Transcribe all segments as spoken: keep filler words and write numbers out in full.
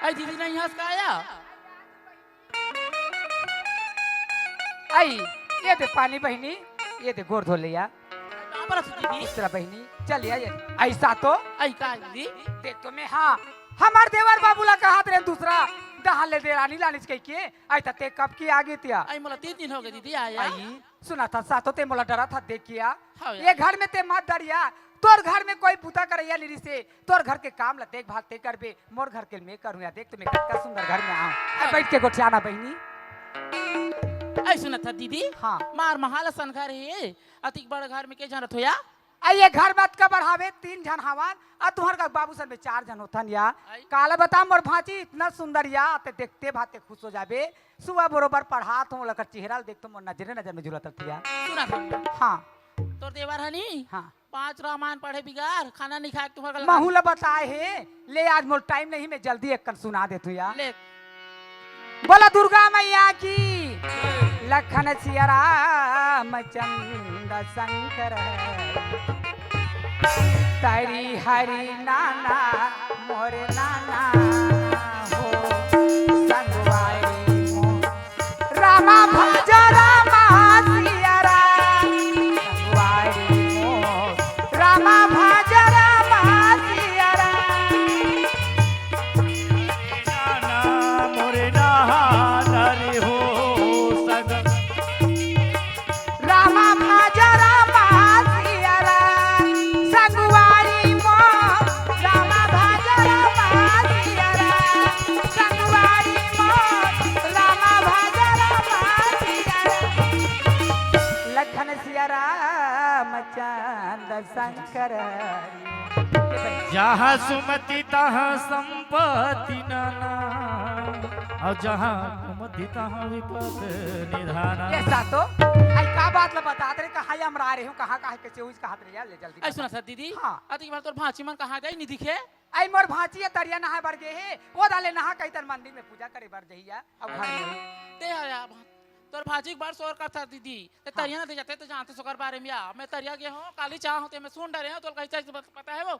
अई दीदी, नहीं हंस का आया? अई, ये दे पानी बहिनी, ये दे गोड़ धो ले या। का बरस दीदी? दूसरा बहिनी, चल या, ये। अई सातो। अई का दीदी? देख तो मैं, हाँ, हमर देवर बाबू ला कहत रहे दूसरा डहर ले देरानी लानिस कहिके, अई त ते कब की आगे तिया? अई मोला तीन दिन हो गए दीदी आया। अई, सुनत हस सातो, ते मोला डरत हस देख के या। हाँ यार। ये घर में ते मत डरिया, तोर घर में कोई बुता करइया नहीं रिसे, तोर घर के काम ला देखभाल ते करबे, मोर घर के मैं करूँ या। देख तो मैं कतका सुंदर घर में आऊँ। अई बइठ के गोठियाना बहिनी। अई सुनत हस दीदी, हाँ। मार महल असन घर हे, अतिक बड़ घर में के झन रथो या? अई ये घर में अतका बड़ हावे, तीन झन हावन, अउ तुंहर का बाबू सन में चार झन होथन या। अई। काला बता मोर भांची, इतना सुंदर या, ते देखते भाते खुश हो जाबे। सुबह बरोबर पढ़ात हों, ओकर चेहरा ल देखथों, मोर नजरे नजर में झूलत रथे या। सुनत हस? हाँ। तोर देवर हनी? हाँ। पांच रामायण पढ़े बिगर खाना नहीं खाए, तुंहर का लगा महू ला बताए हे, ले आज मोर टाइम नहीं, मैं जल्दी एक कन सुना देथों या। ले। बोला दुर्गा मैया की। लखन सिया राम चंद शंकर, तरी हरि नाना मोर नाना हो, संगवारी मोर रामा भज रामा सिया राम, वारी मो रामा भज रामा सिया राम। नाना मोरे नहानर हो सग। रामा भज रामा सिया राम, संगवारी मो रामा भज रामा सिया राम, संगवारी मो रामा भज रामा सिया राम। लखन सिया राम चंद शंकर हरि। जहाँ सुमति तहाँ संपत्ति नाना, अउ जहाँ कुमति तहाँ विपद निधाना। ये सातो, अई का बात ला बतात रहे, कहाँ अमरा रहे हो, कहाँ कहाँ के चेउज कहत रहे, ले जल्दी अई बता। सुनत हस दीदी, हाँ। अतिक बार तोर भांची मन कहाँ गई, नहीं दिखे? अई मोर भांची ये तरिया नहाए बर गे हे, ओ दाले नहा कही तन मंदिर में पूजा करे बर जहिया, अब घर में। ते हा या, तोर भांची एक बार शोर करत हस दीदी, ते हाँ। तरिया नहाए जाथे त जानत हस ओकर बारे में या, मैं तरिया गे हों, काली चाह हों, ते मैं सुन डरे हों, तोला कही चाहिए पता हे वो?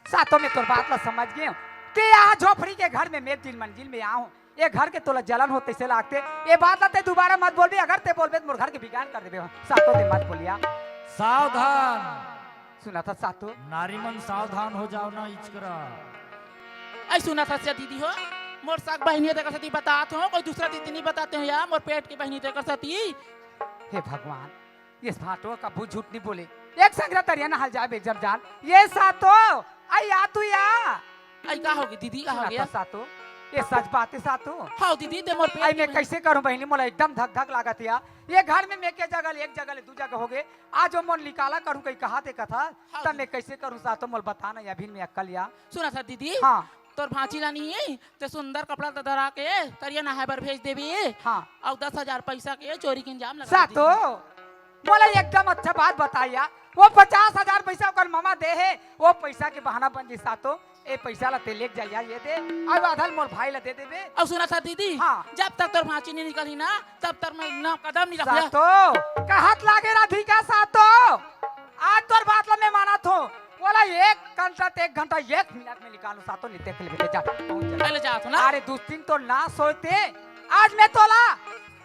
सातो में तोर बात ला समझ गे हों, ते आ झोपड़ी के घर में मैं तीन मंजिल में आहों, ये घर के तोला जलन होत तइसे लागथे, ये बात ला ते दुबारा मत बोलबे, अगर ते बोलबे त मोर घर के बिगाड़ कर देबे, सातो ते मत बोलिया। सावधान। सुनत हस सातो? नारी मन सावधान हो जाव ना, इचकरा। अई सुनत हस या दीदी हो, मोर सग बहिनी हे तेकर सेती बतात हों, कोई दूसरा दीदी नहीं बताते हों या, मोर पेट के बहिनी हे तेकर सेती। हे भगवान, ये सातो कभू झूठ नहीं बोले, एक संग ल तरिया नहाए ल जाबे जब जान, ये सातो, अई आ तू या। अई का होगे दीदी, का होगे? सातो, ये सच बात हे सातो? हाँ दीदी, ते मोर पेट अई के मैं बहिनी। कइसे करूँ बहिनी, मोला एकदम धक धक लागत हे या, ये घर में मैं के जगह ले एक जगह ले दू जगह होगे, आज वो मोर निकाला करूँ कही कहाथे कथा, हाँ, त मैं कइसे करूँ सातो, मोला बता ना, अभी मैं अक्कल या। सुनत हस दीदी, हाँ। तोर भांची ला नहीं, ते सुंदर कपड़ा धरा के तरिया नहाए बर भेज देबे। हाँ। अउ दस हजार पइसा के चोरी के इंजाम लगा सातो, दीदी। मोला एकदम अच्छा बात बताया, वो पचास हजार पइसा ओकर ममा दे हे, वो पइसा के बहाना बन जी सातो, ए पइसा ला ते लेके जा या, ये दे, अउ आधा ल मोर भाई ला दे देबे। अउ सुनत हस दीदी, हाँ। जब तक तोर भांची नहीं निकलही ना, तब तक मैं ना कदम नहीं रखूँ। सातो, कहत लागे राधिका सातो, आज तोर बात ला मैं मानत हों, ओला एक घंटा ते एक घंटा एक मिनट में निकालूँ सातो, नहीं देख लेबे, जा, पहुँच जा। पहले जात हों ना। अरे दुस्तीन तो ना सोते, आज मैं तोला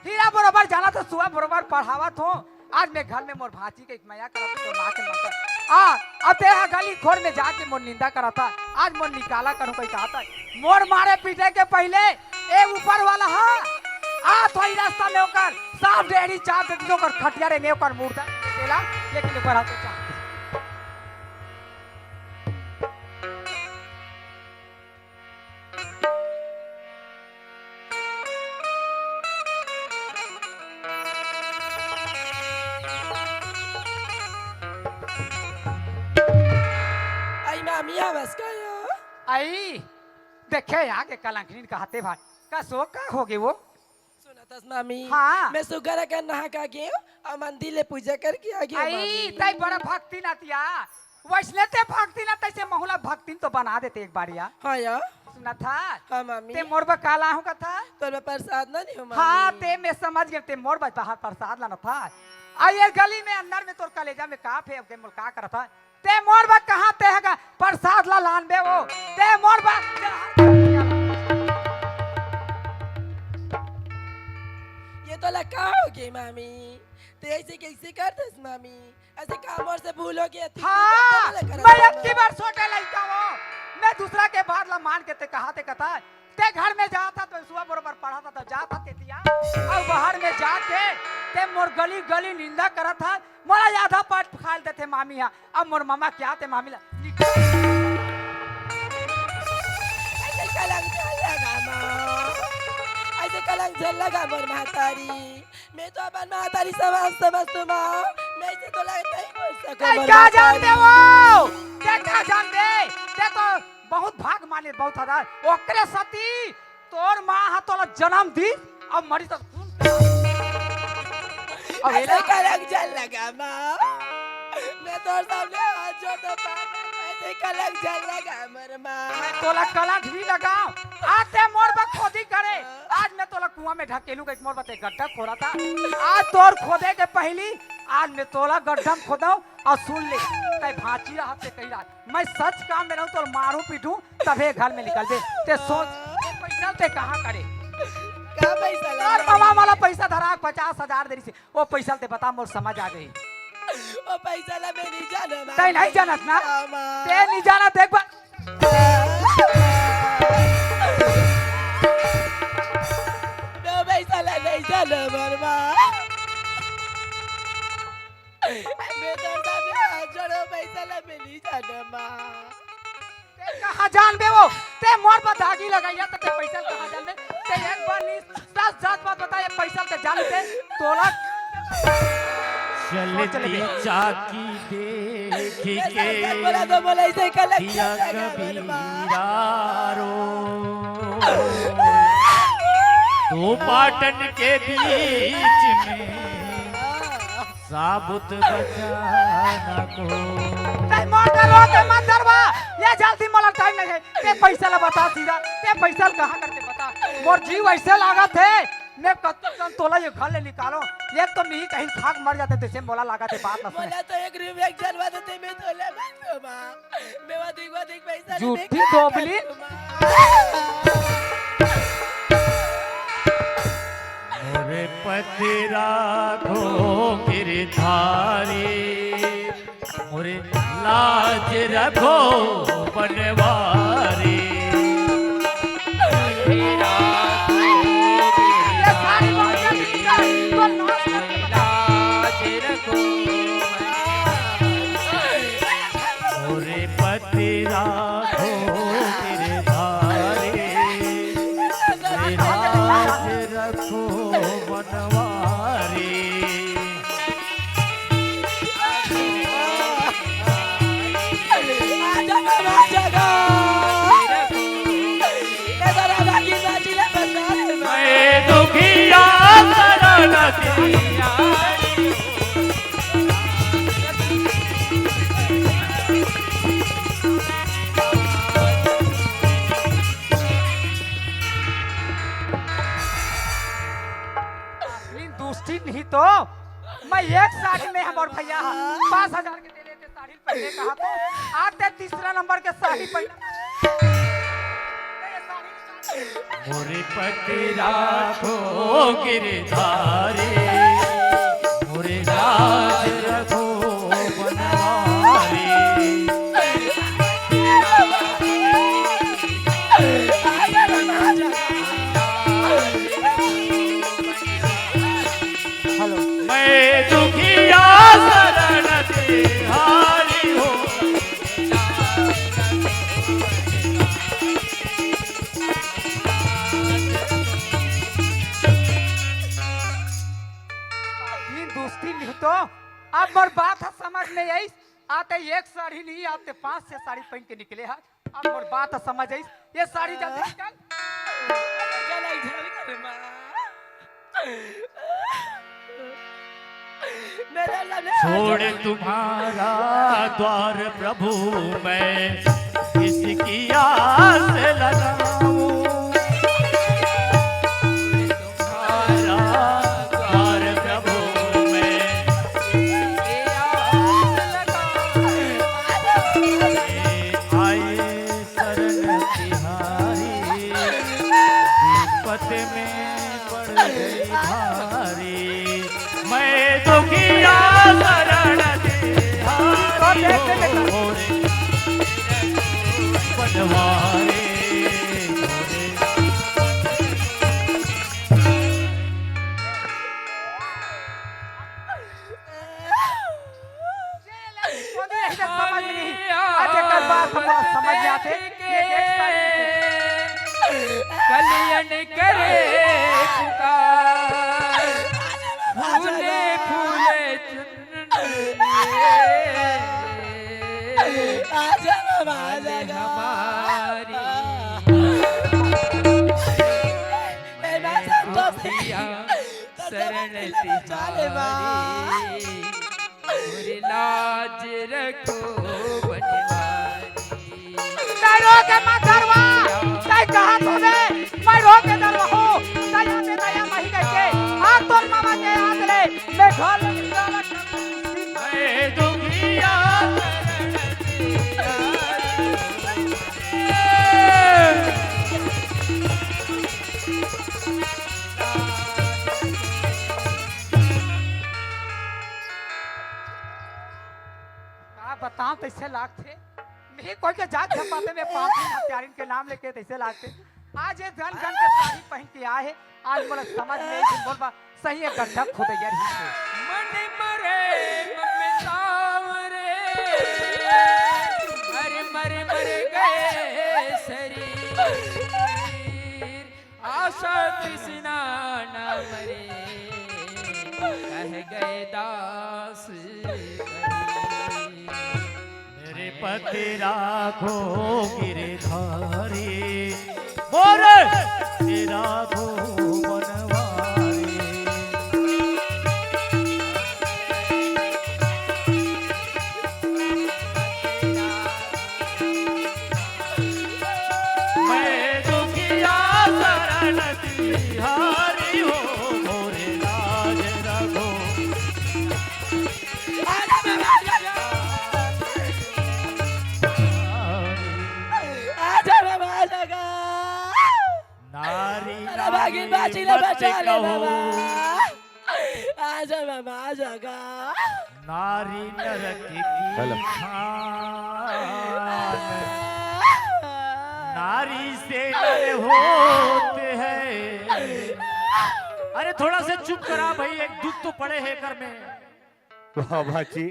हीरा बरोबर जानत हों, सुआ बरोबर पढ़ावत हों, आज मैं घर में मोर भांची के मया करत हों, माँ के ममता। आ, अब ते हा गली खोर में जाके मोर निंदा करत हा, आज मोर निकाला करूँ कही कहत हा। मोर मारे पीटे के पहिले ए ऊपर वाला हा, आ थोड़ी रास्ता में ओकर साफ डेहरी चाप देती, ओकर खटिया रे में ओकर मुर्दा तेला, लेकिन ऊपर हाथ चाप दे। अई मामी, आवाज का या? अई, देखे आगे कलंकनी कहते भाई, का सो का होगे वो? सुनत हस मामी, हाँ। मैं सुग्घर अकन नहा के आ गेंव अउ मंदिर ले पूजा करके आ गेंव अई, मामी। तई बड़ा भक्तिन अतिया। वइसने ते भक्तिन, तइसे महू ला भक्तिन तो बना देते एक बार या। हाँ या। ना था। हाँ, मामी। ते मोर बर का लाहूं का था? तोर बर प्रसाद ना दियो, मामी। हाँ, ते मैं समझ गए, ते मोर बर बाहर प्रसाद लाना था। आ ये गली में अंदर में तोर कलेजा में का फे, अब ते मोर का करत था? ते मोर बर कहाँ ते हगा प्रसाद ला लान बे वो? ते मोर बर ये तो ला का हो गई, मामी? ते ऐसे कैसे कर दस, मामी? ऐसे काम और से भूल हो गया थी, हाँ, तो मैं करत मैं हूँ। अबकी बार छोटे लइका हूँ, मैं दूसरा के बात ला मान के ते कहा ते कथा, ते घर में जात हा तो सुबह बरोबर पढ़ा था तो जात हा ते दिया, अउ बाहर में जाके ते मोर गली गली निंदा करत हा, मोला आधा पाठ खाल देथे मामी हा, अब मोर मामा क्या ते मामी ला निकाल। ऐसे कलंक झन लगा माँ, ऐसे कलंक झन लगा मोर महतारी। मैं तो अपन महतारी समझ, समझ तू माँ। मैं इसे तो लगता ही बोल सकूं, ते मोर का महतारी। जानते हो? ते का जानते? ते तो बहुत भाग माने, बहुत हजार। ओकरे सती तोर माँ हा तोला जन्म दी, अब मरी तो सुन। अब ऐसे एला कलंक झन लगा माँ। मैं तोर सामने हाथ जोड़ दो माँ। ऐसे कलंक झन लगा मोर माँ। मैं तोला कलंक भी लगाओ। आज ते मोर बर खोदी करे। आज मैं तोला कुआं में ढकेलू के मोर बर ते गड्ढा खोदा था। आज तोर खोदे के पहली आज मैं तोला गड्ढा में खोदाऊं और सुन ले, तै भांची रहा ते कही रहा। मैं सच काम में रहूं, तोला मारू पीटू, तभे घर में निकलबे। ते सोच, ते पैसा ते कहाँ करे? का पैसा ला? तोर मामा वाला पैसा धरा पचास हजार दे रही से, वो पैसा ते बता, मोर समझ आ गई। वो पैसा ला मैं नहीं जाना, ते नहीं जानत ना? मामा। ते नहीं जानत, देख बा- मैं पैसा ला नहीं जाना, मोर माँ। मैं तोर सामने हाथ जोड़ो, पैसा ला मैं नहीं जाना, माँ। ते कहाँ जानबे वो? ते मोर पर दागी लगाइया, तो ते पैसा कहाँ जानबे? ते एक बार नहीं, सच सच बात बता, ये पैसा ते जान ते तोला। चलती चाकी देखी के बोला तो बोला, इसे कलंक दिया कबीरा रो। दो पाटन के बीच में साबुत बचाना को। ते मोर का रो, ते मत डरवा। ये जल्दी मोला टाइम नहीं है। ते पैसा ला बता सीधा। ते पैसा ला कहाँ करके बता। मोर जीव ऐसे लागत है। मैं कत्तो कन तोला ये घर ले निकालो। एक तो नहीं कहीं खाक मर जाते, जैसे मोला लागत है बात ना सुने। मोला तो एक रुपया एक जनवा देते, मैं तोला मत दो माँ। मैं वादिक वादिक पैसा नहीं झूठी देखा दोबली। कर माँ। मोरे पति राखो गिरधारी, मोरे लाज रखो बनवारी। ये सारी बातें तो नाश कर दे। लाज रखो मोरे पति राखो गिरधारी, लाज रखो बनवारी। मैं दुखिया शरण तेरी। लेकिन दोस्ती नहीं तो मैं एक साड़ी में हमर भैया पाँच हजार के दे लेते साड़ी पहले कहा तो आते तीसरा नंबर के साड़ी पहले। मोरे पति राखो गिरधारी, मोरे लाज रखो बनवारी। हेलो। मैं दुखिया शरण तिहारी हो। साड़ी दोस्ती नहीं तो अब मोर बात ह समझ में आइस। आते एक साड़ी नहीं, आते पांच से साड़ी पहन के निकले हा। अब मोर बात ह समझ आइस। ये साड़ी जल्दी निकाल। छोड़ तुम्हारा द्वार प्रभु मैं किसकी आस लगा। भारी, मैं दुखिया शरण तिहारी हो, मोरे बनवारी, मोरे। समझ में नहीं। आज एकर बात हमला समझ में आथे। ये देख सारी कलियन करे पुकार, फूले फूले चुनरिए। आजा बाबा, आजा गा। हमारी ए, ना संतोष। दुखिया शरण तिहारी, मोर लाज रखो बनवारी। तैं रो के मत डरवा, तैं कहाँ तो दे, मैं रो के डरवा हो, तैं यहाँ से दया नहीं करके, आ तोर मामा के हाथ ले, मैं घर ले निकाला मैं दुखिया शरण तिहारी। का बताओं, तइसे लागथे। नहीं कोई के जात झपाते में पाप हत्यारिन के नाम लेके तइसे लागथे। आज ये धन धन के साड़ी पहन के आए हे, आज मोला समझ में आई कि मोर बा सही एक गड्ढा खोदइया रहिस हे। मन मरे ममताओं रे, अरे मर मर गए शरीर। आशा तृष्णा ना मरे, कह गए दास कबीर। मेरे पति राखो गिरधारी, मोरे पति राखो बनवारी। मैं दुखिया शरण तिहारी हो, मोरे लाज रखो। आजा बाबा, आजा गा। नारी, अरे भागिन नारी बाची ले मत बचा ले कहो। बाबा। आजा बाबा, आजा गा। नारी नरक की हेलो। खान। नारी से नर होते हैं। अरे थोड़ा सा चुप करा भाई, एक दुख तो पड़े है घर में। वाह भाची।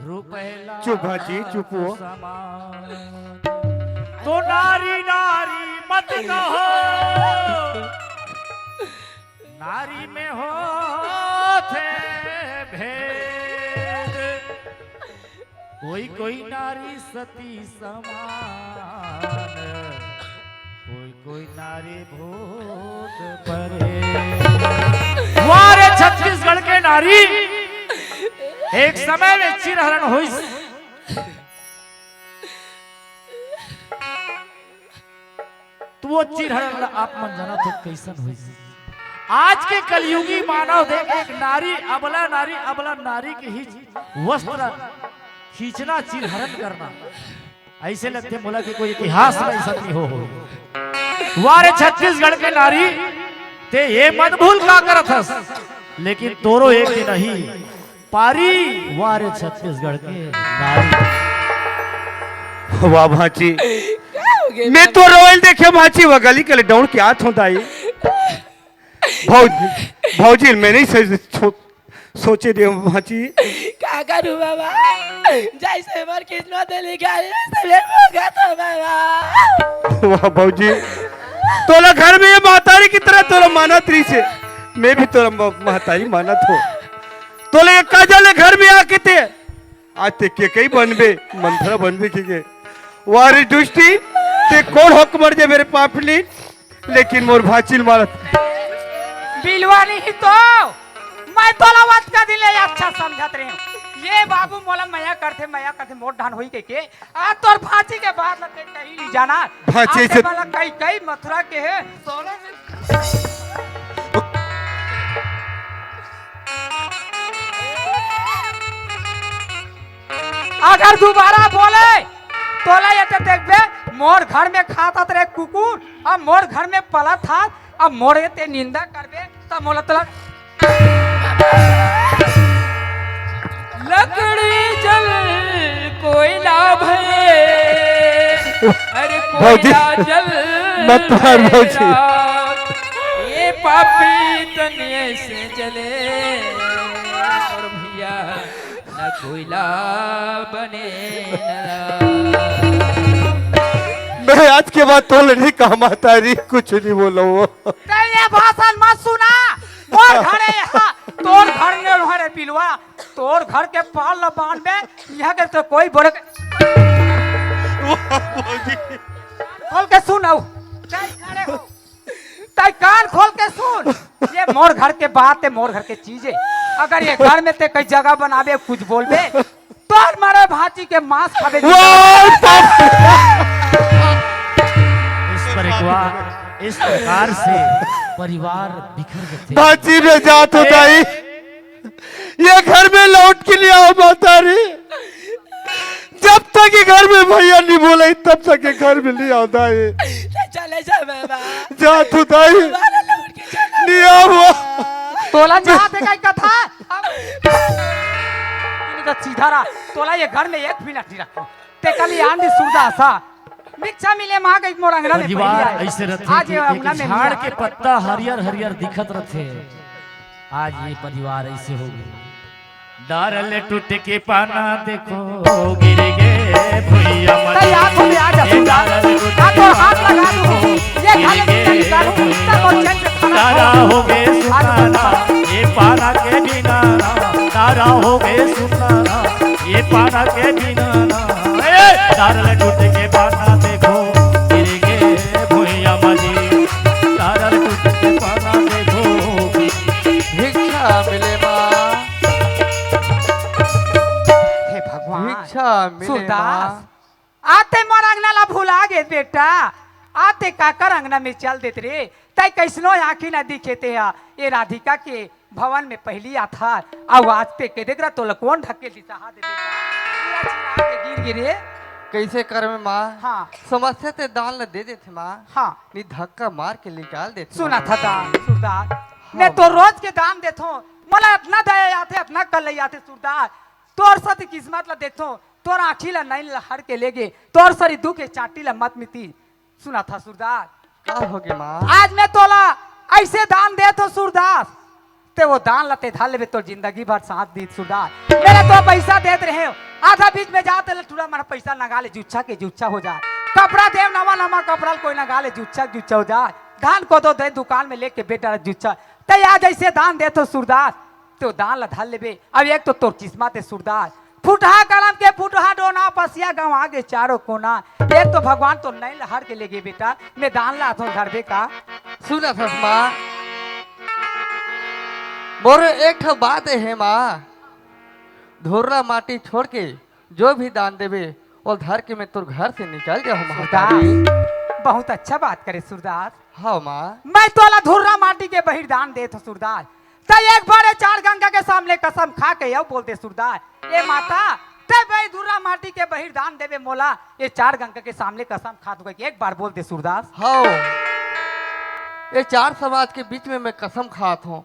ध्रुव पहला चुप भाची, चुप हो। समान। तो नारी नारी मत कहो, नारी में होथे भेद। कोई कोई नारी सती समान, कोई कोई नारी भूत परे। वाह रे छत्तीसगढ़ के नारी, एक समय में चिरहरण होइस। तो वो चिरहरण ला आप मन जानत हो कइसन होइस। आज के कलयुगी मानव देख, एक नारी, अबला नारी, अबला नारी के ही वस्त्र खींचना, चिरहरण करना, अइसे लगथे मोला कि कोई इतिहास में अइसन नहीं हो हो। वाह रे छत्तीसगढ़ के नारी, तैं ये मत भूल का करत हस, लेकिन तोरो एक दिन ही पारी, वाह रे छत्तीसगढ़ के नारी। वाह भाची, का हो गया मैं तो रोयल देखे भाची, वो गली के ले दौड़ के आत हों दाई। भौजी, भौजी, मैं नहीं सो-, सो-, सोचे दे भाची। का करूं बाबा, जइसे हमर किस्मत लिखा है, वइसे मैं भोगत हों बाबा। वाह भौजी, तोला घर में ये महतारी की तरह तोला मानत रहिस हे, मैं भी तोला म-, महतारी मानत हों। तोला ये काजल घर में आके तैं आज तैं के कई बनबे, मंथरा बनबे के के। वाह रे दुष्टी, तैं कोन हक मर जे मेरे पापली, लेकिन मोर भाची ल मारत। बिलवा नहीं तो, मैं तोला वतका दिन ले अच्छा समझत रहेंव। ये बाबू मोला मया करथे, मया करथे, मोर ढान होई के के। आ तोर भाची के बात ल तैं कहीं नहीं जाना। भाची आज से तैं मोला कई कई मथुरा के हे, सोने में अगर दोबारा बोले, तोला ये तो देखबे, मोर घर में खात हस रे कुकुर, अब मोर घर में पलत हस, अब मोर ये तैं निंदा करबे, मोला तला लकड़ी जल कोयला भये, अरे भौजी, कोयला जल मत मार भौजी। ये पापी तनिए से जले, और भैया न कोयला बने न। मैं आज के बाद तोले नहीं कहा महतारी, कुछ नहीं बोला वो। ते ये भाषण मत सुना। मोर घरे यहाँ, तोर घर में हमारे पिलवा, तोर घर के पाल ल बांध दे, यहाँ के तो कोई बड़े खोल के सुन, आओ। तै कान खोल के सुन, ये मोर घर के बात है, मोर घर के चीज है। अगर ये घर में ते कई जगह बनाबे, कुछ बोलबे, तोर मरे भांची के मांस खाबे। वाह, बाप रे। इस प्रकार, इस प्रकार से परिवार बिखर गए थे। भांची में जात होता ही। ये घर में लौट के नहीं आओ महतारी। जब तक ये घर में भैया नहीं बोले, तब तक ये घर में नहीं आता है। ले जा, ले जा बाबा। जा तू दाई। बाबा, लौट के जा। नहीं आओ। तोला चाहत हे कई कथा? अब तो सीधा रहा। तोला ये घर में एक मिनट नहीं रखो। ते कल ये आंधी सूरदास हा। भिक्षा मिले माँ के मोर अंगना में परिवार पहली आए। ऐसे रथे आज कि ये एक अंगना में झाड़ नहीं के आए। पत्ता हरियर हरियर दिखत रथे। आज ये परिवार ऐसे हो गए। डारल टूट के पाना देखो, गिर गे भुइया मन। तै आ तो ले, आ जा, ए सुन। डारल टूट आ तो के हाथ लगा दो। ये गिर खाली गे निकाल, निकाल, भुइया तब और मन। चैन से खाना तारा खाओ। हो गए आ तो सुनाना, ये पाना के बिना ना। तारा हो गए सुनाना, ये पाना के बिना ना। ए, डारल टूट के पाना देखो, गिर गे भुइया मन। डारल टूट के पाना देखो, भिक्षा मिले माँ। हे भगवान। भिक्षा मिले सूरदास, माँ। आते मोर अंगना ला भुला गे बेटा, आते काकर अंगना में चल देत रे, तै कैसनो आँखी ना दिखे ते हा, ये राधिका के भवन में पहली आथार, अउ आज ते के देख रहा तोला कौन ढकेल दिसा हा दे बेटा, पूरा चिल्ला के गिर गिरे। कैसे करबे माँ? हाँ। समस्या ते दान ला दे देथे माँ। हाँ। नहीं धक्का मार के निकाल देथे सुना माँ। था दान, सूरदास। हाँ। मैं तो रोज के दान देथो, मोला इतना दया आथे, इतना कलई आथे सूरदास। तोर सरी किस्मत ला देखथो, तोर आँखी ला नैन ला हर के लेगे, तोर सरी दुख के चांटी ला मत मिटी। सुना था सूरदास। का होगे माँ? आज मैं तोला ऐसे दान देथो सूरदास, ते वो दान ला ते धर लेबे, तोर जिंदगी भर साथ दी सूरदास। मेरे तो पैसा देत रहे, आधा बीच में जाते ले टूरा मन पैसा नंगा ले, जुच्छा के जुच्छा हो जाए। कपड़ा देव नवा नवा कपड़ा कोई नंगा ले, जुच्छा के जुच्छा हो जाए। धान कोदो दे दुकान में लेके बेटा जुच्छा। ते आज ऐसे दान देथो सूरदास, तो दान ला धर लेबे। अब एक तो तोर किस्मत हे सूरदास, फुटहा करम के फुटहा डोना, पसिया गंवा गे चारों कोना। एक तो भगवान तोर नैन ला हर के लेगे बेटा, मैं दान ला आथो धरबे का? सुना थस माँ, मोर एक ठो बात हे माँ, धुर्रा माटी छोड़ के जो भी दान देबे, वो धर के मैं तोर घर से निकल जाहूँ महतारी। सूरदास, बहुत अच्छा बात करे सूरदास। हाँ माँ। मैं तोला धुर्रा माटी के बहिर दान देत हो सूरदास। तै एक बार ये चार गंगा के सामने कसम खा के अउ बोल दे सूरदास, ए माता, तै भाई धुर्रा माटी के बहिर दान देबे मोला, ये चार गंगा के सामने कसम खा दूंगा, एक बार बोल दे सूरदास। हाँ, ये चार समाज के बीच में मैं कसम खात हूँ,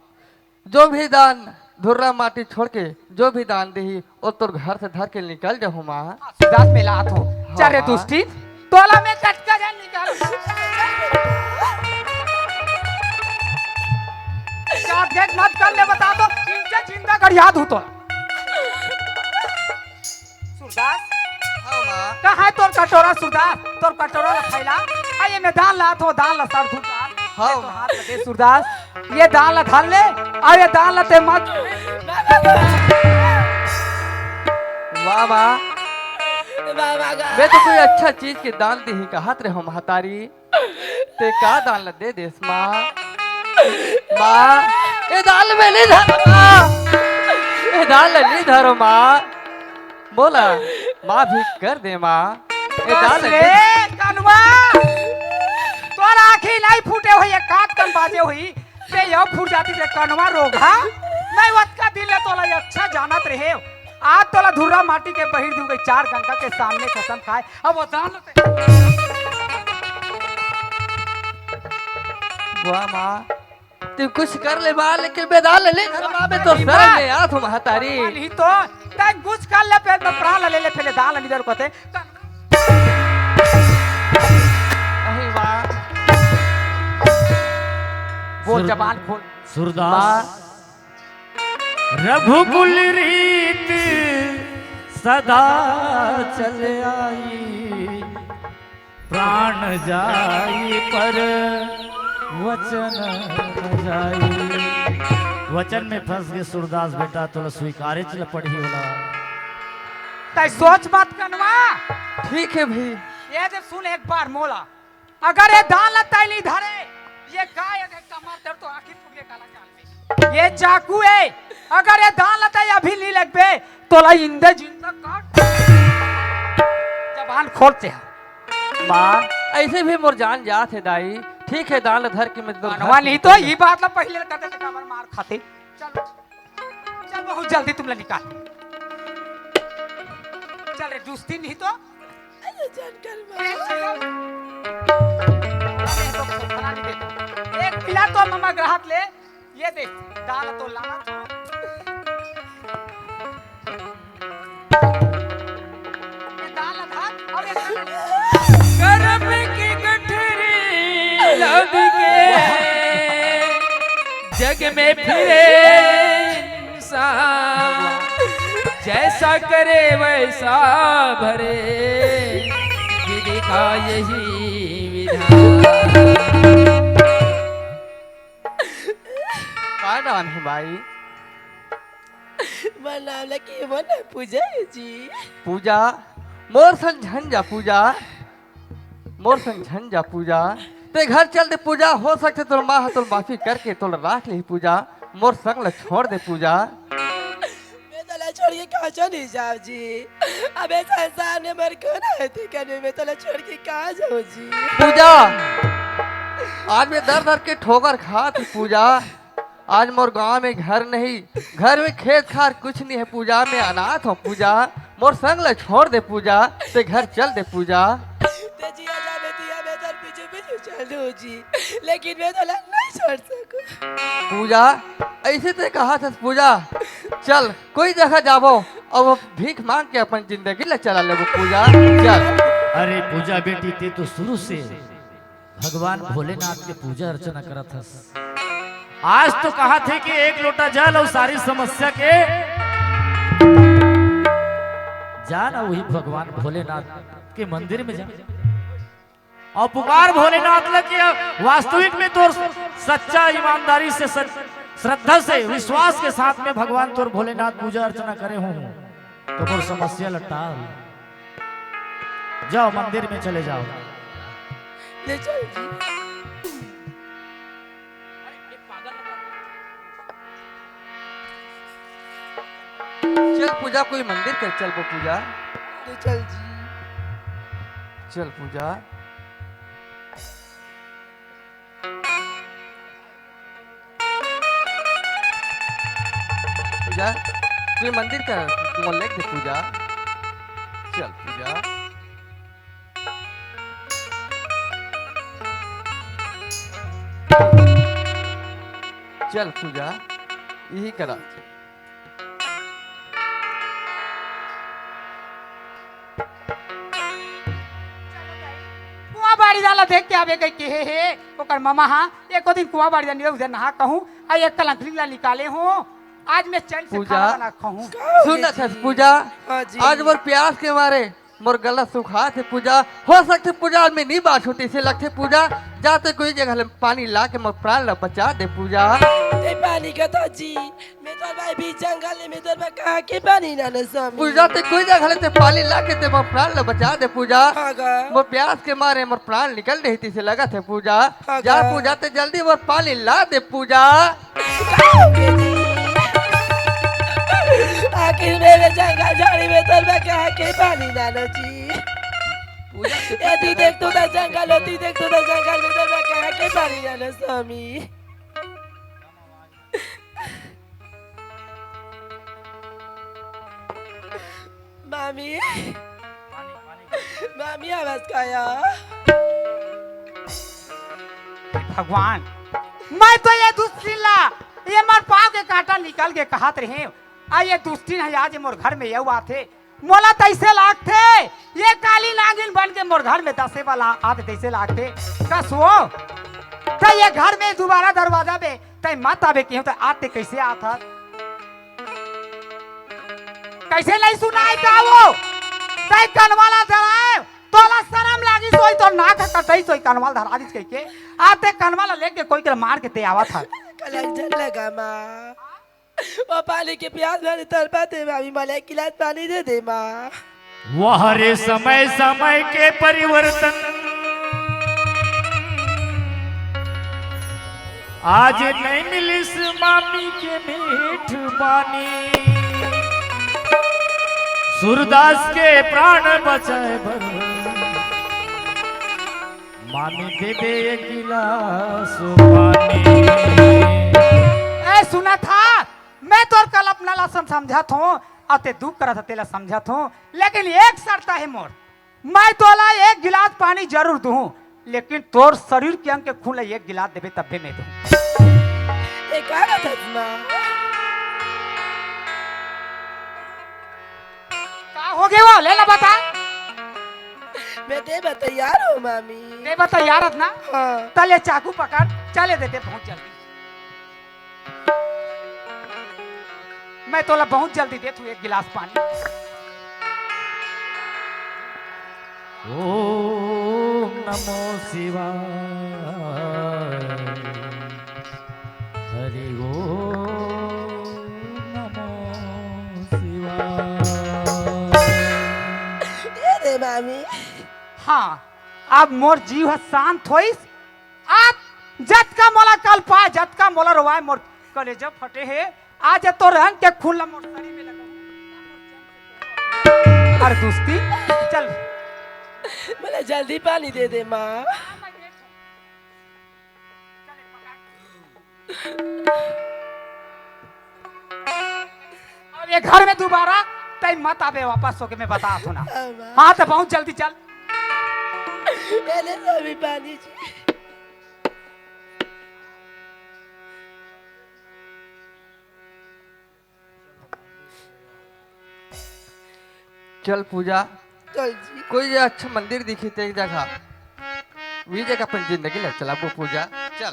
जो भी दान धुर्रा माटी छोड़ के जो भी दान देही, वो तोर घर से धर के निकल जाहूँ माँ। सूरदास मेला आत हो। हाँ, चारे माँ। दुष्टी, तोला मैं टटका जान निकाल। जात गेट मत कर ले बता दो, इनसे जिंदा कर याद हो तो। सूरदास, हाँ, माँ। कहाँ है तोर कटोरा सूरदास? तोर कटोरा ला फैला। आ ये मैं दान लात हो, दान ला सर धूप। हाँ, तो माँ। हाथ में दे सूरदास। ये दान ला धर ले, अउ ये दान ला ते मत। वाह माँ, मैं तो कोई अच्छा चीज के दान देही कहत रहे हो महतारी, ते का दान ला दे देस माँ? माँ, ये दान ला मैं नहीं धरो माँ, ये दान ला नहीं धरो माँ, बोला माँ भी कर दे माँ, ये दान ला नहीं। कनवा, तोर आँखी नहीं फूटे हुई, एक काट कन बाजे हुई, ते यह फूट जाती रे कनवा रोगहा। मैं ओतका दिन ले तोला ये अच्छा जानत रहे। आज तोला धुर्रा माटी के बहिर दूंगा, चार गंगा के सामने कसम खाए। अब वो दान ते। वाह माँ, तैं कुछ कर ले बा, लेकिन मैं दान ल ले धरहूं बा, मैं तो शरण में आत हंव महतारी। नहीं तो, तैं कुछ कर ले, फेर मैं प्राण ल ले ले, फेर ले दान ल निदर कोते। अही बा। बोल सुर-, जबान खोल। सूरदास। बा। रघुकुल रीत सदा चल आई, प्राण जाई पर वचन न जाई। वचन में फंस गे सूरदास बेटा, तोला स्वीकारेच ल पड़ही ओला। तैं सोच मत कनवा। ठीक हे भई। ये दे सुन एक बार मोला। अगर ये दान ल तैं नइ धरे, ये गाय अगर कमर दर्द तो आखिर फुगले काला जान ले। ये चाकू हे, अगर ये दान ल तैं अभी नइ लगबे, तोला इंदे जिंदा काट। जबान खोल ते हा। माँ, अइसे भी मोर जान जात हे दाई। ठीक हे, दान ल धर के मैं तो घर नहीं तो ये बात ल पहिले कते ते काबर मार खाते। चल। चल, बहुत जल्दी तुमला निकाल। चल रे, दोस्ती नहीं तो। अरे, जान कर मार। अरे, तो खाना नहीं देता। एक पिला तो ममा ग्राहक ले, ये दे, दाल तो लाना था। ये दाल था, अब ये करम की गठरी लद के जग में फिरे इंसान, जैसा करे वैसा भरे, विधि का यही विधान। का नाम हे भाई? मोर नाम ल केवल पूजा हे जी। पूजा, मोर संग झन जा पूजा, मोर संग झन जा पूजा। तैं घर चल दे पूजा, हो सकथे तोर माँ ह तोर माफी करके तोर राख लेही पूजा, मोर संग ल छोड़ दे पूजा। मैं तोला छोड़ के कहाँ चली जाव जी? अबे संसार में मोर कोन हे, तेकर में मैं तोला छोड़ के कहाँ जाव जी? पूजा, आज मैं दर दर के ठोकर खात हंव पूजा। आज मोर गांव में घर नहीं, घर में खेत खार कुछ नहीं हे पूजा, मैं अनाथ हंव पूजा, मोर संग ल छोड़ दे पूजा, तैं घर चल दे पूजा। तैं जिया जाबे तिया मैं तोर पीछू पीछू चल दूं जी, लेकिन मैं तोला नहीं छोड़ सकूं। पूजा, अइसे तैं कहत हस पूजा, चल कोई जगह जाबो, अब भीख मांग के अपन जिंदगी ल चला लेबो पूजा, चल। अरे पूजा बेटी, तैं तो शुरू से भगवान भोलेनाथ के पूजा अर्चना करत हस। आज तो कहत हे कि एक लोटा जल अउ सारी समस्या के जा ना वही भगवान भोलेनाथ के मंदिर में जा अउ पुकार भोलेनाथ ल कि वास्तविक में तोर सच्चा ईमानदारी से सच-, श्रद्धा से विश्वास के साथ में भगवान तोर भोलेनाथ पूजा अर्चना करे हों। तो मोर समस्या ल टाल। जाओ मंदिर में चले जाओ। ले चल जी। चल पूजा, कोई मंदिर कर चलबो पूजा। ले चल जी। चल पूजा। पूजा, कोई मंदिर कर, मोला लेग दे पूजा। चल पूजा। चल पूजा, इही करा। कुआं बाड़ी डाला देख के आबे कहिके हे, हे, ओकर ममा हा, एको दिन कुआं बाड़ी डाली उधर नहा कहूं, आ एक कलंकली ला निकाले हों, आज मैं चैन से पूजा। खाना बना खाऊं। सुन ना सस पूजा, हाँ जी। आज मोर प्यास के मारे मोर गला सुखात हे पूजा, हो सकथे पूजा आज मैं नी बांचहूं तइसे लगथे पूजा, जा तैं कोई जगह ले पानी ला के मोर प्राण ला बचा दे पूजा। तैं पानी का तो जी, मैं तोर भाई बीच जंगल में तोर बर कहां के पानी लाना स्वामी। पूजा तैं कोई जगह ले तैं पानी ला के तैं मोर प्राण ला बचा दे पूजा। हाँ गा। मोर प्यास के मारे मोर प्राण निकल रही तइसे लगत हे पूजा। हाँ जा गा। पूजा तैं जल्दी मोर पानी ला दे पूजा। आखिर मेरे जंगल झाड़ी में तोर बर कहां के पानी लाना जी। पूजा के ए दी देख तू तो जंगल होती, देख तू तो जंगल में तोर बर कहां के पानी लाना स्वामी। मामी, मामी आवाज काया? भगवान, मैं तो ये दुष्टिन ला, ये मोर पाँव के कांटा निकल के कहत रहेंव, अउ ये दुष्टिन हे आज मोर घर में अउ आथे, मोला तइसे लागथे, ये काली नागिन बन के मोर घर में दसे वाला आत तइसे लागथे। कस वो, त ये घर में दुबारा दरवाजा में तैं मत आबे केहेंव, त आते कइसे आत हस? कइसे नइ सुनाय का वो? तैं कनवा ला धराय, तोला सरम लागिस होही, तोर नाक ह कटाइस होही, कनवा ला धरा दिस कहिके। आते कनवा ला लेके कोई के मार के तैं आवत हस। कलंक झन लगा माँ। वो पानी के प्यास में तड़पत हे मामी, मोला एक गिलास पानी दे दे माँ। वाह रे समय समय के परिवर्तन, आज नइ मिलिस मामी के मीठ बानी। सूरदास के प्राण बचाय बर मामी दे दे एक गिलास पानी। ए, सुनत हस, मैं तोर कल्पना ला सम-, समझत हंव, अउ तैं दुख करत हस तेला समझत हंव, लेकिन एक शर्त हे मोर, मैं तोला एक गिलास पानी जरूर दूहूं, लेकिन तोर शरीर के अंग के खून ला एक गिलास देबे तब्बे मैं दूहूं। ए, का बात हे माँ? का होगे वो? ले ला बता। मैं देबे तैयार हंव मामी। देबे तैयार हस ना? हाँ। त ले चाकू पकड़, चले देते बहुत जल्दी। मैं तोला बहुत जल्दी देत हंव एक गिलास पानी। ओम नमो शिवाय। हरि ओम नमो शिवाय। ए रे मामी। हाँ, अब मोर जीव ह शांत होइस। आज जतका मोला कलपाय, जतका मोला रोवाय, मोर कलेजा फटे हे। आज तोर अंग के खून ला मोर शरीर में लगा। अरे दुष्टिन, चल। मोला जल्दी पानी दे दे माँ। अब ये घर में दुबारा तैं मत आबे वापस होके, मैं बतात हंव ना। हाँ माँ। हाँ, त बहुत जल्दी चल। पहले तो अभी पानी जी। चल पूजा, चल जी। कोई अच्छा मंदिर दिखही त एक जगह, वही जगह अपन जिंदगी ला चलाबो पूजा। चल।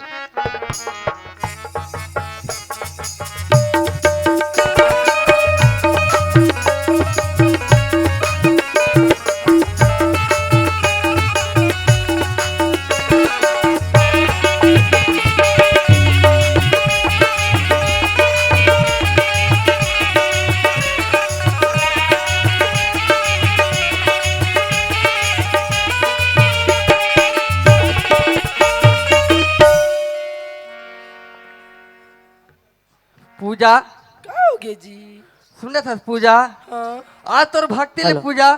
पूजा। का होगे जी? सुनत हस पूजा? हाँ। आज तोर भक्ति ले हेलो। पूजा,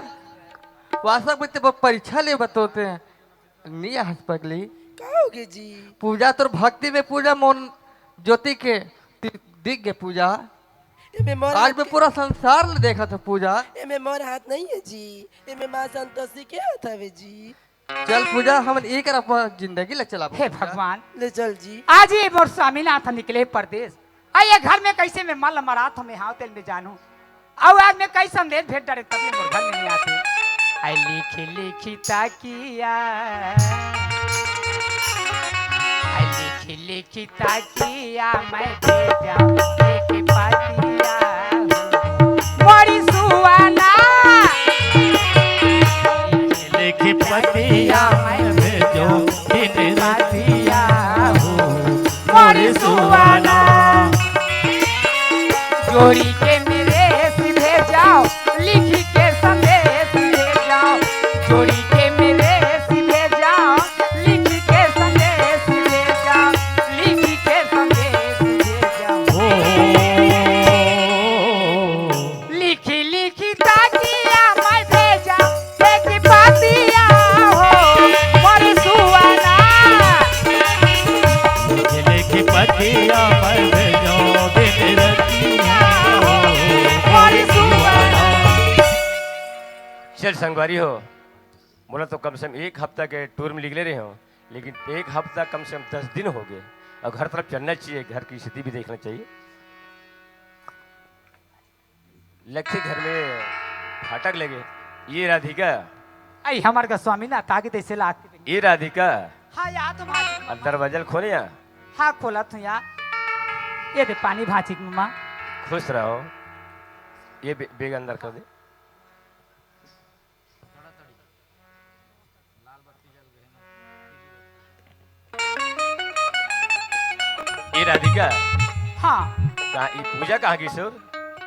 वास्तव में ते ब-, परीक्षा ले बतोते हैं। नी हंस पगली। का होगे जी? पूजा तोर भक्ति में पूजा मोर ज्योति के दि-, दिख गे पूजा। एमे मोर आज हाथ मैं के पूरा संसार ले देखत हंव पूजा। एमे मोर हाथ नहीं है जी, एमे माँ संतोषी के हाथ हवे जी। चल पूजा, हमन एकर अपन जिंदगी ला चलाबो हे पूजा। भगवान। ले चल जी। आज ये मोर स्वामीनाथ निकले परदेस। अउ ये घर में कइसे मैं मल मरात हंव, मैं हांव तेला मैं जानहूं। अउ आज मैं कई संदेश भेज डारेंव, तब ये मोर घर में नइ आत हे। अइ लिखि लिखि तकिया, अइ लिखि लिखि तकिया मैं भेजहूं एक पतिया हो। मोरी सुअना। लिखि पतिया मैं भेजहूं दिन रतिया हो। मोरी सुअना। जोड़ी के मेरे से भेजव, लिखि के संदेश भेजव। जोड़ी के मेरे से भेजव, लिखि के संदेश भेजव। लिखि के संदेश भेजव। ओ। लिखि लिखि तकिया मैं भेजव, एक पतिया हो, मोरी सुअना। लिखि लिखि पतिया मैं भेजव, दिन रतिया हो, मोरी सुअना। चल संगवारी हो, मोला तो कम से कम एक हफ्ता के टूर में निकले रहे हो, लेकिन एक हफ्ता कम से कम दस दिन होगे। और घर तरफ चलना चाहिए, घर की स्थिति भी देखना चाहिए। लक्ष्य घर में फाटक लगे। ये राधिका। आई हमार का स्वामी ना ताकि तैसे लागते। ये राधिका। हाँ, या तो भांची के मम्मा। दरवाजा ल खोले या। हाँ, खोलत हूँ या। ये दे पानी भांची के मम्मा। खुश रहो। ये बे-, बेग अंदर कर दे। ए राधिका। हाँ। का ई पूजा कहाँ गिस?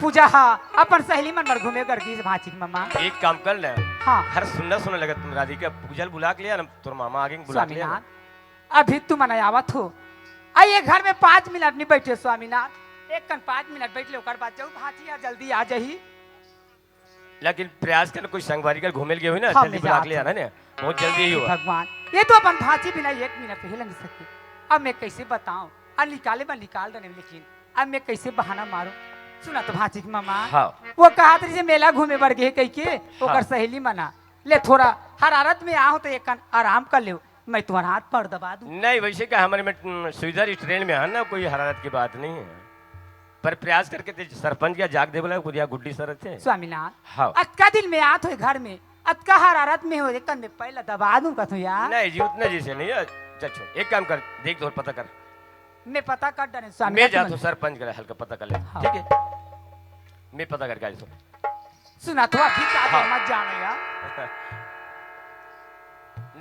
पूजा, हाँ, अपन सहेली मन बर घूमे बर गिस भांची के मम्मा। एक काम कर ना। हाँ। हर सुन्ना सुन्ना लगत तुम राधिका, पूजा ल बुला के ले आ ना, तोर मामा आगे बुला के ले आ ना। स्वामीनाथ, अभी तुमन आवत हो। आ ये घर में पाँच मिनट नहीं बैठे स्वामीनाथ, एक कन पाँच मिनट बैठ ले, ओकर बाद जाऊ भांची या जल्दी आ जाही। लेकिन प्रयास कर, कोई संगवारी कर घूमे ल गे होही ना, हाँ, जल्दी मैं बुला के ले जात आना हूँ। ने, बहुत जल्दी ही हे हुआ। भगवान, ये तो अपन भांची बिना एक मिनट रह नहीं सकती। अब मैं कैसे बताऊं? अब निकाले मैं निकाल देने, लेकिन अब मैं कैसे बहाना मारूं? सुना तो भांची के मम्मा, हाँ। वो कहत रहिस मेला घूमे बर गे कहिके, ओकर हाँ। सहेली मन हा। ले थोड़ा हरारत में आहूं तो एक कन आराम कर लेव। मैं तुम्हारा हाथ पैर दबा दूं। नहीं, वैसे का हमारे में, उम, सुविधा रही, ट्रेन में है ना, कोई हरारत की बात नहीं है। पर प्रयास करके ते सरपंच का जाग दे बोला, कुरिया गुड्डी सर थे। स्वामीनाथ, हाँ। अतका दिन में आत हो घर में, अतका हरारत में हो, एक कन में पैर ला दबा दूं कथूं यार। नहीं जी, उतना जी से नहीं है। अच्छा, अच्छा, एक काम कर, देख तो पता कर। मैं पता कर डरे स्वामी, मैं जात हूँ सरपंच करा, हल्का पता कर ले, हाँ। ठीक है? मैं पता करके आ जाता हूँ। सुना तो अभी का हाँ। मत जाना यार।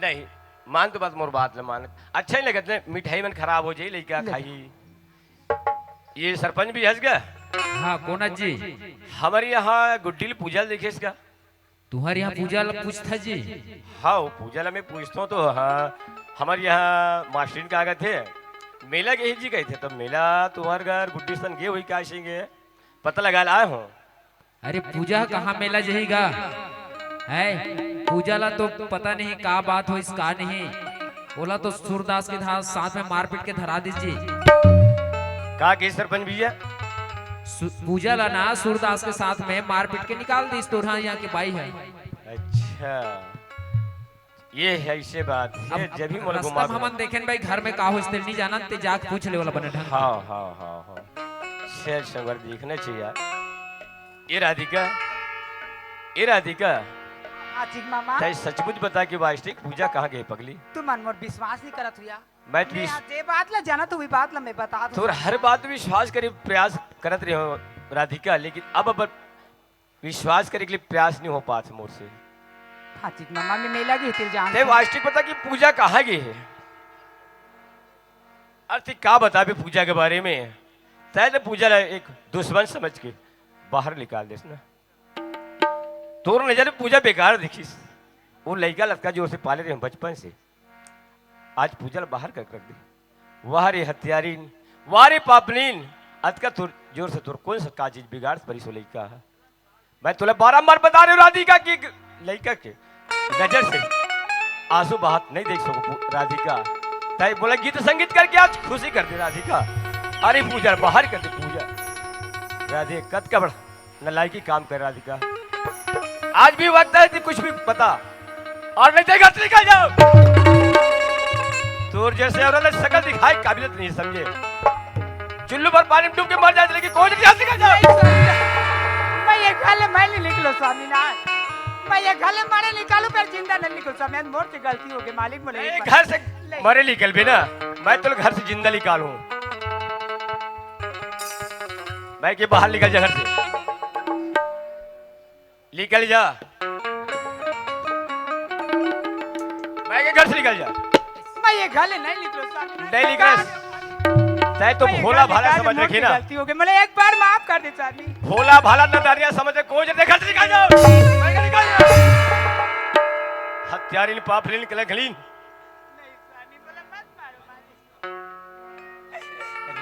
नहीं, मान तो बात, मोर बात ले मान। अच्छा ही लगत ने, मिठाई मन खराब हो जाई, लइका ले। खाई। ये सरपंच भी हंस गया। हाँ, कोना जी। हमारे यहाँ गुड्डी ल पूजा ल देखे इसका। तुम्हारे यहाँ पूजा ल पूछता जी? हाँ, वो पूजा ला मैं पूछता हूँ तो हाँ, हमारे यहाँ मास्टरिन का आगत है, मेला गे ही जी कहिथे, तो मेला तुम्हार घर गुड्डी सन गे होही का सिंगे, पता लगा ला आए हो। अरे पूजा कहाँ मेला जही गा? है, पूजा ला तो पता नहीं का बात होइस का नहीं, ओला तो सूरदास के धा-, साथ में मारपीट के धरा दीस जी। का कही सरपंच भैया? सु-, पूजा ला ना सूरदास के साथ में मारपीट के निकाल दीस तोर हा यहाँ के बाई है। अच्छा, ये है, ऐसे बात है, अब जब ही मोला रस्ता घुमा में दो। हमन देखेन भाई, घर में का होइस तेल नहीं जानन, ते जाके पूछ ले वाला बने ढंग। हाँ, हाँ, हाँ, हाँ। शेर संवर देखना चाहिए यार। ए राधिका, ए राधिका, हाँ, ठीक मामा। तै सचमुच बता के वास्तविक पूजा कहाँ गए पगली? तुमन मोर विश्वास नहीं करत हो या। मैं तो मैं विश- आज जे बात ला जानत हूँ, वही बात ला मैं बता दूँ। तोर हर बात में विश्वास करे प्रयास करत रहे हो राधिका, लेकिन अब, अब विश्वास करे के लिए प्रयास नहीं हो पात मोर से। हाँ, ठीक मामा, मैं मेला गे तेल जान तै वास्तविक बता कि पूजा कहाँ गए है? अरे, तै का बताबे पूजा के बारे में? तै तो पूजा ला एक दुश्मन समझ के बाहर निकाल देस ना। तोर नजर में पूजा बेकार दिखिस। वो लइका ल अतका जोर से पाले रहे हम बचपन से, आज पूजा ल बाहर कर, कर दे। वाह रे हत्यारिन, वाह रे पापनिन, अतका तोर जोर से तोर कौन सा का चीज बिगाड़ परिस वो लइका ह? मैं तोला बारंबार बता रहे हूँ राधिका की लइका के नजर से आंसू बहात नहीं देख सको पू-, राधिका। तै बोला गीत संगीत करके आज खुशी कर दे राधिका। अरे पूजा बाहर कर दे पूजा। राधे कतका बड़ा नलायकी काम कर राधिका। आज भी वक्त है कि कुछ भी बता, और नहीं तो घर से निकल जाओ। तोर जैसे औरत ला शकल दिखाए काबिलियत नहीं समझे। चुल्लू पर पानी में डूब के मर जाए, लेकिन कोई नहीं निकल जाओ। मैं ये घर ले मैं नहीं निकलो स्वामीनाथ। मैं ये घर ले मरे निकालू पर जिंदा नहीं निकलो स्वामी, मोर से गलती हो गई मालिक, बोले नहीं, एक बार घर से ले। मरे निकल भी ना, मैं तो घर से जिंदा निकालूं। मैं के बाहर निकल जा घर से। निकल जा। मैं के घर से निकल जा। मैं ये घर ले नहीं निकलो स्वामी। नहीं निकलो। तै तो मैं ये भोला घर भाला निकाल समझ रखी ना। गलती हो गई, मैंने एक बार माफ कर दे स्वामी। भोला भाला ना दारिया समझ, कोई जल्दी घर से निकल जाओ। मैं के निकल जा। हत्यारिन, पापलिन, कलंकलिन। नहीं स्वामी, बोला मत मारो, मालिक।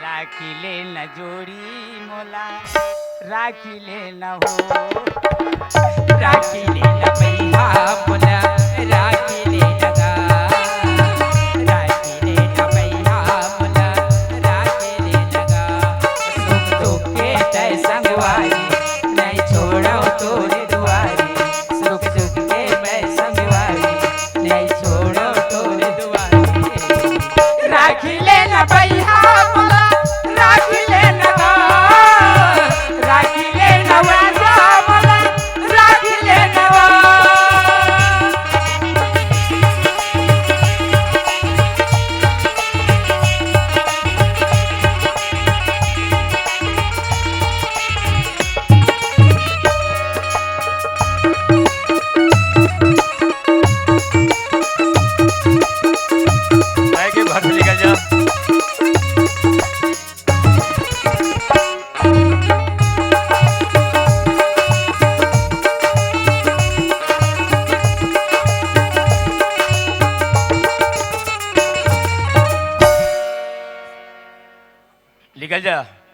राखी ले न जोड़ी मोला, राखी ले न हो। राखी ले न भैया मोला, राखी ले न गा। राखी ले न भैया मोला, राखी ले न गा। सुख दुख के तै संगवारी, नहीं छोड़ो तोरे दुआरी। सुख दुख के मैं संगवारी, नहीं छोड़ो तोरे दुआरी। राखी ले ना भैया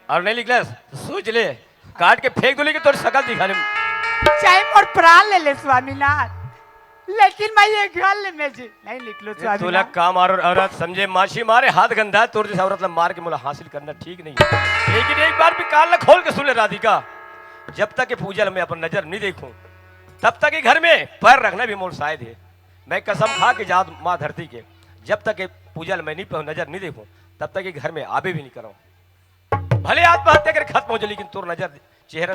अउ नहीं निकलस, सोच ले, काट के फेंक दो, लेकिन तोर सकल दिखा ले। चाहे मोर प्राण ले ले स्वामीनाथ, लेकिन मैं ये घर ले में जी नहीं निकलो स्वामीनाथ। तोला काम आरो औरत समझे, माछी मारे हाथ गंदा, तोर जैसे औरत ला मार के मोला हासिल करना ठीक नहीं है। लेकिन एक बार भी कान ला खोल के सुन ले राधिका, जब तक ये पूजा ला मैं अपन नजर नहीं देखूं, तब तक ये घर में पैर रखना भी मोर साइड है। मैं कसम खा के जात माँ धरती के, जब तक ये पूजा ला मैं नहीं पह-, नजर नहीं देखूं, तब तक ये घर में आबे भी नहीं करो। भले आत्महत्या कर खत्म हो जाए, लेकिन तोर नजर, चेहरा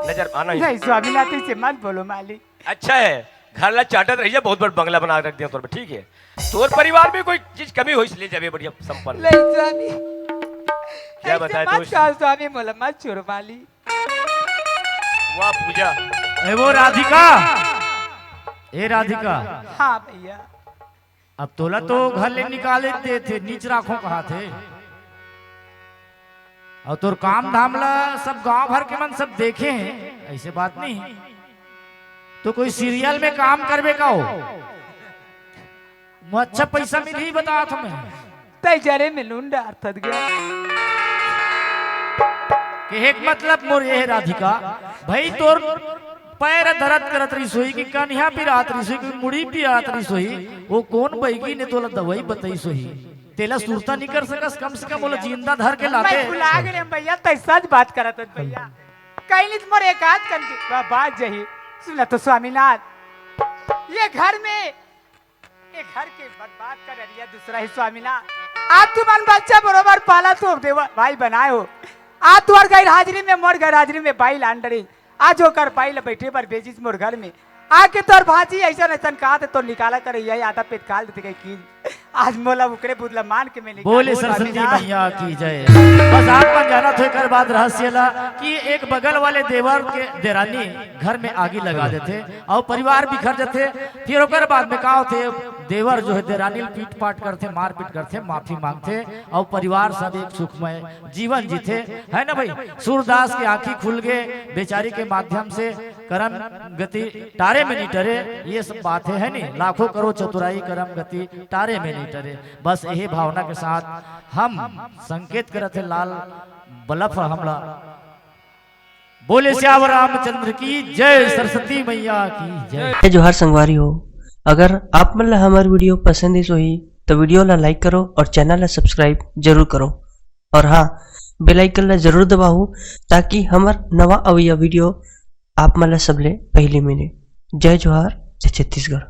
नजर आना ही। नहीं स्वामीनाथ, इसे मत बोलो मालिक। अच्छा है, घर ला चाटत रहिए, बहुत बड़ बंगला बना के रख दिया तोर पे, ठीक है। तोर परिवार में कोई चीज कमी हो, इसलिए जब ये बढ़िया संपन्न। नहीं स्वामी, क्या ऐसे बताए मत दोस्त? कहो स्वामी, मोला मत छोड़ो मालिक। वाह पूजा। ए वो राधिका, ए राधिका। हाँ भैया। अब तोला तो घर ले निकाले देथे, नीच राखो कहाथे। अउ तोर काम धाम ला सब गांव भर के मन सब देखे हैं, ऐसे बात नहीं। तो कोई सीरियल में काम करबे का हो? वो अच्छा पैसा मिलही बता तुम्हें। तै जरे में लून डारथस गा। कहे के मतलब मोर ये है राधिका, भाई तोर पैर दरद करत रहिस होही कि कनिहा पिरात रहिस होही कि मुड़ी पिरात रहिस होही, वो कौन बैगी ने तोला दवाई बताइस होही? तेला सुरता नहीं कर सकस, कम से कम ओला जिंदा धर के लाते। मैं भुला गेले भैया, तै सच बात करत हस भैया। कहीं नहीं मोर एक आध कन की बा-, बात जही। सुना तो स्वामीनाथ, ये घर में, ये घर के बर्बाद कर रहिया दूसरा ही स्वामीनाथ। आज तुमन बच्चा बरोबर पाला तो देवा भाई बनाए हो। आज तुहर गैर हाजिरी में, मोर गैर हाजिरी में बाई लान डरी। आज ओकर बाई ला बैठे बर भेजिस मोर घर में। आके तोर भांजी ऐसन ऐसन कहा थे, तो निकाला करे, यही आधा पेट काल देते कहीं की। आज मोला उकरे बुदला मान के मैं निकाल बोले बोल सरस्वती स्वामीनाथ। मैया की जय। बस आप मन जानत हो एकर बाद रहस्य ला कि एक बगल वाले देवर के देरानी घर में आगी लगा देथे अउ परिवार बिखर जथे। फिर ओकर बाद में का होथे, देवर जो है देरानी ल पीट पाट करथे, मारपीट करथे, माफी मांगथे अउ परिवार सब एक सुखमय जीवन जीथे, है ना भाई? सूरदास के आंखी खुल गे बेचारी के माध्यम से, करम गति टारे में नहीं टरे, ये सब बात है, है नहीं? लाखों करो चतुराई, करम गति टारे में नहीं टरे। बस यही भावना के साथ हम संकेत करत हे लाल बलफ हमला। बोले सियावर रामचंद्र की जय, सरस्वती मैया की जय। जय जोहार संगवारी हो। अगर आप मन ला हमर वीडियो पसंद आइस होही, तो वीडियो ला लाइक करो और चैनल ला सब्सक्राइब जरूर करो। और हाँ, बेल आइकन ला जरूर दबाओ, ताकि हमर नवा अवइया वीडियो आप मन ला सबले पहली मिले। जय जोहार, जय छत्तीसगढ़।